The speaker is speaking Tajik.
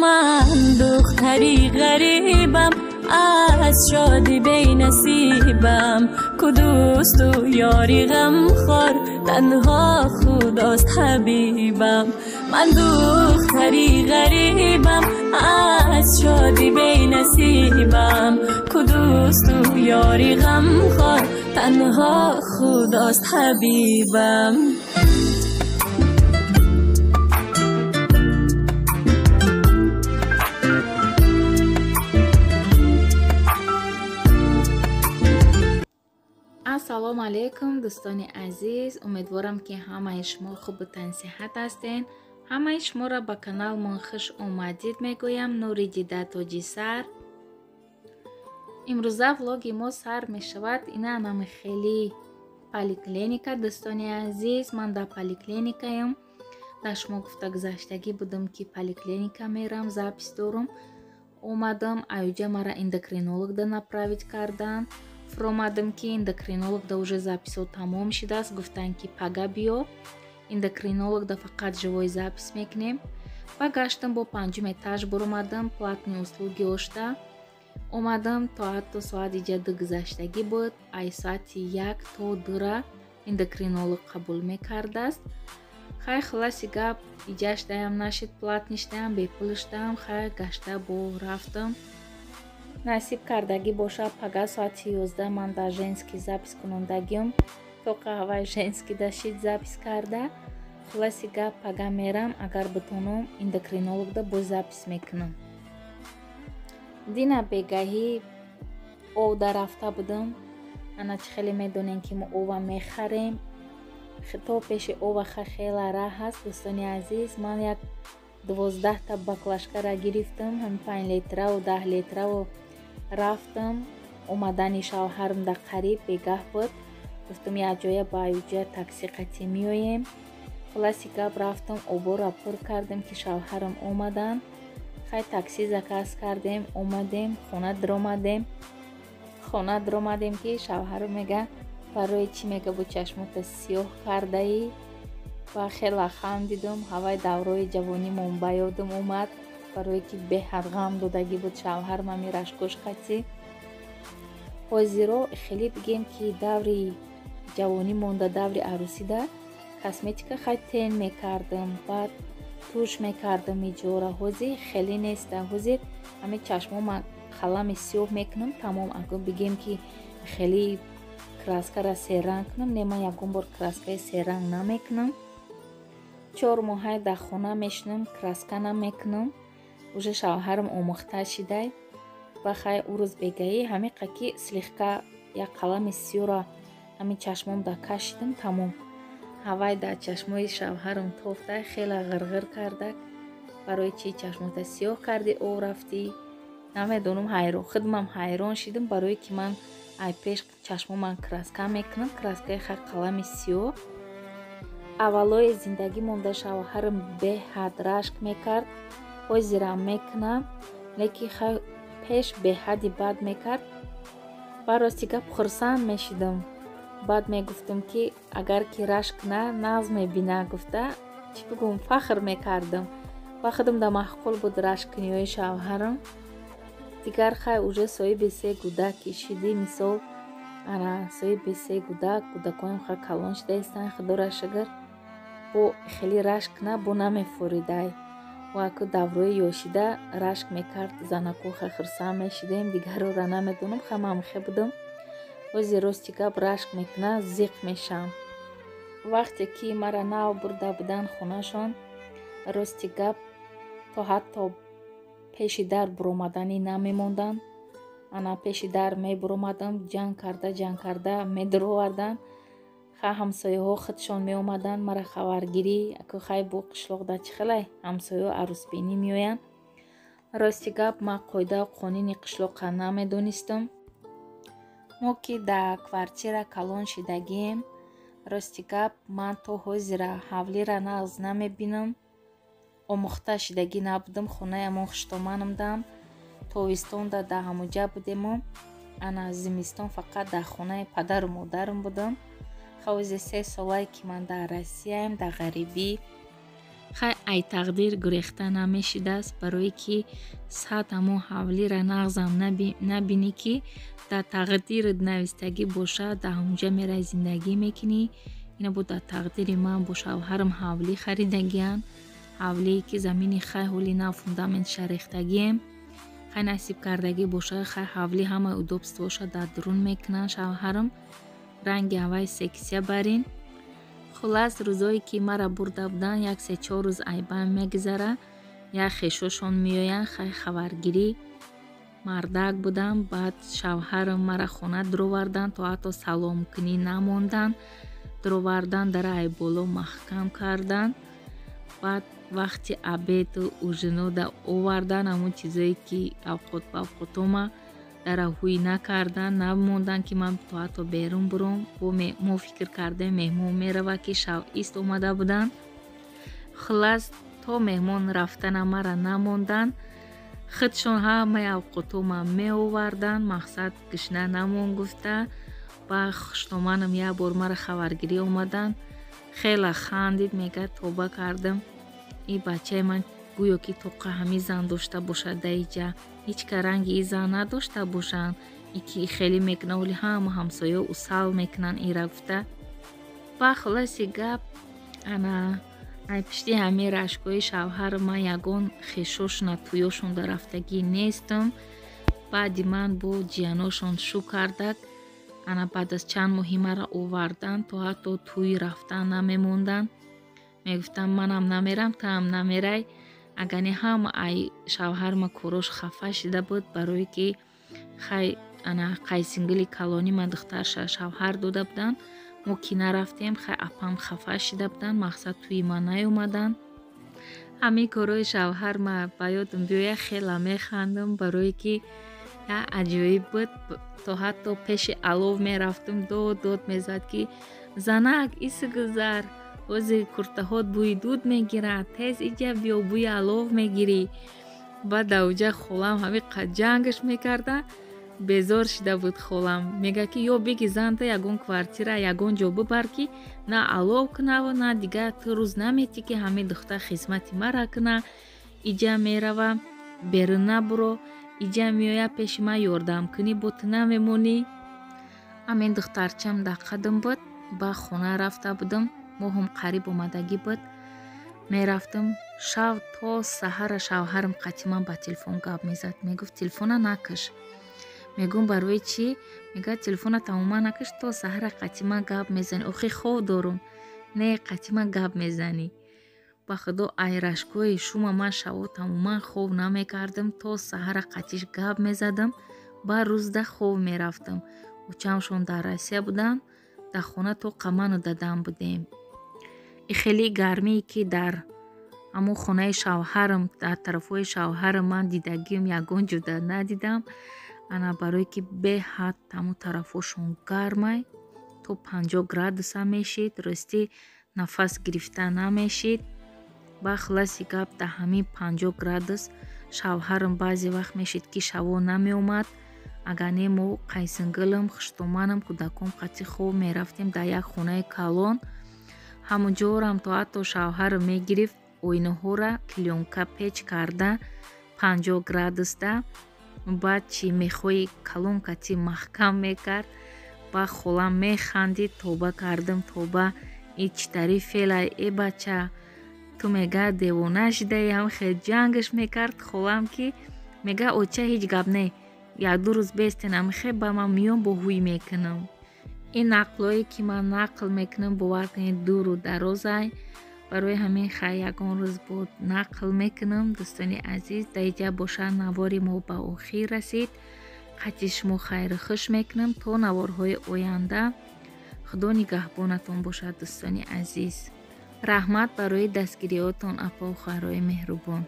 Ман духтари ғарибам, аз шодӣ бенасибам. Ку дӯсту ёри ғамхор, танҳо худост ҳабибам. Ман духтари ғарибам, аз шодӣ бенасибам. Ку дӯсту ёри ғамхор, танҳо худост ҳабибам. Ассалому алайкум, дӯстони азиз. Умедворам, ки ҳамаи шумо хубу тансиҳат ҳастен. Ҳамаи шуморо ба каналмон хуш омадид мегӯям. Нури дида, тоҷи сар. Имрӯза влоги мо сар мешавад ина нами хели поликлиника. Дӯстони азиз, ман дар поликлиникаям. Дар шумо гуфта гузаштагӣ будам, ки поликлиника мерам, запись дорум. Омадам, аюҷа мара эндокринолог да направить карданд. Фуромадам, ки эндокринолог да уже записҳо тамом шудааст. Гуфтанд, ки пага биё, эндокринолог да фақат живой запись мекунем. Ба гаштам, бо панҷум этаж буромадам, платные услуги ошта омадам. То ҳатто соат иҷа 2 гузаштагӣ буд. Ай соати 1 то 2-ра эндокринолог қабул мекардааст. Хай, хулоси гап, иҷаштаям нашид, платный штаям, бепулштаам. Хай, гашта бо рафтам. Насиб кардагӣ боша, пага соати 11 ман дар женский запись кунондагиам. То қаҳваи женский дашид запись карда. Хулоси гап, пага мерам, агар битонам, эндокринологда боз запись мекунам. Дина бегаҳӣ овда рафта будам. Ана, чӣ хеле медонем, ки мо ова мехарем. То пеши ова хела раҳ ҳаст, дӯстони азиз. Ман як 12-та баклажкара гирифтам, ҳам 5 литраву 10 литраву. Рафтам, омадани шавҳарам дар қариб бегаҳ буд. Гуфтам, якҷоя ба юҷа такси қатӣ меоем. Хулоси гап, рафтам, обора пур кардем, ки шавҳарам омаданд. Хай, такси заказ кардем, омадем, хона даромадем. Хона даромадем, ки шавҳарам мега: «Барои чӣ, мега, бо чашмота сиёҳ кардаӣ?» Ва хела хандидум. Ҳавай даврои ҷавонимон ба ёдам омад, барое ки беҳад ғам додагӣ буд шавҳарам ами рашкош қатӣ. Ҳозиро хеле бигем, ки даври ҷавонӣ монда, даври арӯсида косметика хай тень мекардам, баъд тушь мекардам иҷора. Ҳозир хеле неста. Ҳозир ҳами чашмома қалами сиёҳ мекунам, тамом. Агар бигем, ки хеле краскара серранг кунам, не, ман ягон бор краскаи серранг намекунам. 4 моҳай дар хона мешинам, краска намекунам. Уже шавҳарам омӯхта шидай. Ва хай, ӯ рӯз бегаӣ ҳамиқа ки слегка як қалами сиёра ҳамин чашмом да кашидам, тамом. Ҳавай дар чашмои шавҳарам тофта, хела ғирғир кардак: «Барои чӣ чашмота сиёҳ кардӣ, ов рафтӣ?» Намедонам, ҳайрон, худмам ҳайрон шидам, барое ки ман ай пеш чашмоман краска мекунам, краскаи хай қалами сиёҳ. Аввалои зиндагӣ монда шавҳарам беҳад рашк мекард, ҳозирам мекунам, лекин хай пеш беҳади бад мекард. Ба рости гап, хурсанд мешидам. Баъд мегуфтам, ки агар ки рашк куна, нағз мебина гуфта, чӣ бигӯм, фахр мекардам. Ба худам да маъқул буд рашккуниҳои шавҳарам. Дигар хай, уже соҳиби се кӯдак шидӣ, мисол, ана, соҳиби се кӯдак, кӯдакоям хай калон шуда истанд, худоро шукр. Бо хеле рашк куна, бо намефоридай. Ваку даврои ёшида рашк мекард, занако хай хурсанд мешидем. Дигарора намедонам, хай ман хе будам. Ҳозир, рости гап, рашк мекуна, зиқ мешавам. Вақте ки мара нав бурда буданд хонашон, рости гап, то ҳатто пеши дар буромаданӣ намемонданд. Ана, пеши дар мебуромадам, ҷанг карда, ҷанг карда медуроварданд. Ха, ҳамсояҳо худшон меомаданд мара хабаргирӣ. Аку хай, бо қишлоқда чӣ хелай, ҳамсояҳо арӯсбинӣ меоянд. Рости гап, ман қоидау қонуни қишлоқа намедонистам. Мо ки дар квартира калон шидагием, рости гап, ман то ҳозира ҳавлира нағз намебинам. Омӯхта шидагӣ набудам. Хонаи амон хуштоманамдам. Тобистонда дар ҳамуҷа будему, ана, зимистон фақат дар хонаи падару модарам будам. Ҳози 3 солае, ки ман дар Россияем, дар ғарибӣ. Хай ай тақдир гурехта намешидааст, барое ки сад ҳамон ҳавлира нағзам набинӣ, ки дар тақдират навистагӣ бошад, дар ҳамонҷа мерай зиндагӣ мекунӣ. Ина бо дар тақдири ман бо шавҳарам ҳавлӣ харидагиянд, ҳавлие ки замини хай ҳоли нав фундаментша рехтагием. Хай насиб кардагӣ бошад, хай ҳавлӣ ҳамаи удобствоша дар дурун мекунанд шавҳарам, ранги ҳавай сексия барин. Хулас, рӯзое ки мара бурда буданд, як се-чор рӯз айбан мегузара, як хешошон меоянд, хай хабаргирӣ мардак будам. Баъд шавҳарам мара хона дуроварданд, то ҳатто саломкунӣ намонданд, дуровардан, дара айболо маҳкам карданд. Баъд вақти обеду ужинода овардан ҳамон чизое ки авқот ба авқотома дара ҳуй накардан, намонданд ки ман то ҳатто берун буром. Мо фикр кардем меҳмон меравад, ки шав ист омада буданд. Хулас, то меҳмон рафтана мара намонданд, худшон ҳамаи авқотома меоварданд, мақсад гушна намон гуфта. Ба хуштоманам як бор мара хабаргирӣ омаданд, хела хандид, мегӯяд тоба кардам, и бачаи ман гӯё ки тоқа ҳамин зан дошта бошад, даиҷа ҳеҷ ка ранги и зан надошта бошанд, и ки хеле мекунад, оли ҳама ҳамсоё усал мекунанд ира гуфта. Ба хулоси гап, ана ай пишти ҳамин рашкҳои шавҳари ман ягон хешошона тӯёшонда рафтагӣ нестам. Баъди ман бо ҷияношон шу кардак, ана баъд аз чанд моҳи мара овардан, то ҳатто тӯй рафтан намемонданд. Мегуфтам манам намерам, туам намерай. Агар не ҳама ай шавҳарма корош хафа шида буд, барое ки хай ана қайсингили калонӣ ман духтарша шавҳар дода буданд, мо ки нарафтем, хай апам хафа шида буданд, мақсад тӯи ман наёмаданд. Ҳамин корҳои шавҳарма ба ёдам биёяд, хела механдам, барое ки як аҷоиб буд. То ҳатто пеши алов мерафтам, дод дод мезад ки занак иси гузар, ози куртаҳот бӯи дуд мегирад, тез иҷа биё, бӯи алов мегирӣ. Баъд дар холам ҳамин ҷангаш мекарда, безор шида буд холам. Мегӯяд ки ё биги занта ягон квартира, ягон ҷо бибар, ки на алов кунаву на дигар ту рӯз наметӣ, ки ҳамин духтар хизмати мара куна. Иҷа мерава, берун набуро, иҷа меояд пеши ман ёрдам кунӣ, бо ту намемонӣ. Ҳамин духтарчам дар қадам буд, ба хона рафта будам, моҳам қариб омадагӣ буд. Мерафтам шав то саҳара шавҳарам қатъи ман ба телефон гап мезад, мегуфт телефона накаш. Мегӯм барои чӣ? Мегӯяд телефона тамоман накаш, то саҳара қатъи ман гап мезанӣ. Охи хов дорум. Не, қатъи ман гап мезанӣ. Ба худо ай рашкҳои шума ман шаво тамоман хов намекардам, то саҳара қатъиш гап мезадам, баъд рӯзда хов мерафтам. Очамшон дар Россия буданд, дар хона то қаману дадам будем. И хеле гармие ки дар ҳамон хонаи шавҳарам, дар тарафҳои шавҳарам ман дидагиам ягон ҷода надидам. Ана барое ки беҳад ҳамон тарафҳошон гармай, то 50 градуса мешид, ростӣ нафас гирифта намешид. Ба хулоси гап, дар ҳамин 50 градус шавҳарам баъзе вақт мешид ки шаво намеомад. Агар не мо қайсингилам, хуштоманам, кӯдакон қатъи хоб мерафтем дар як хонаи калон. Ҳамон ҷорам то ҳатто шавҳарам мегирифт оинаҳоро клёнка печ карда 50 градусда, баъд чи мехоҳи калон кати маҳкам мекард. Ба холам механдид, тоба кардам, тоба, и чӣ тари фелай, э бача, ту мега девона шидаи. Ҳам хел ҷангаш мекард холам, ки мега оча ҳеҷ гап не, як-ду рӯз бестенам, хе ба ман миён бо ҳуй мекунам. Ин нақлҳое ки ман нақл мекунам, бовар кунед, дуру дарозай. Барои ҳамин хай ягон рӯз буд нақл мекунам. Дӯстони азиз, дар иҷа бошад навори мо ба охир расид. Қатъи шумо хайру хуш мекунам то наворҳои оянда. Худо нигаҳбонатон бошад, дӯстони азиз. Раҳмат барои дастгириҳотон, апа хоҳарои меҳрубон.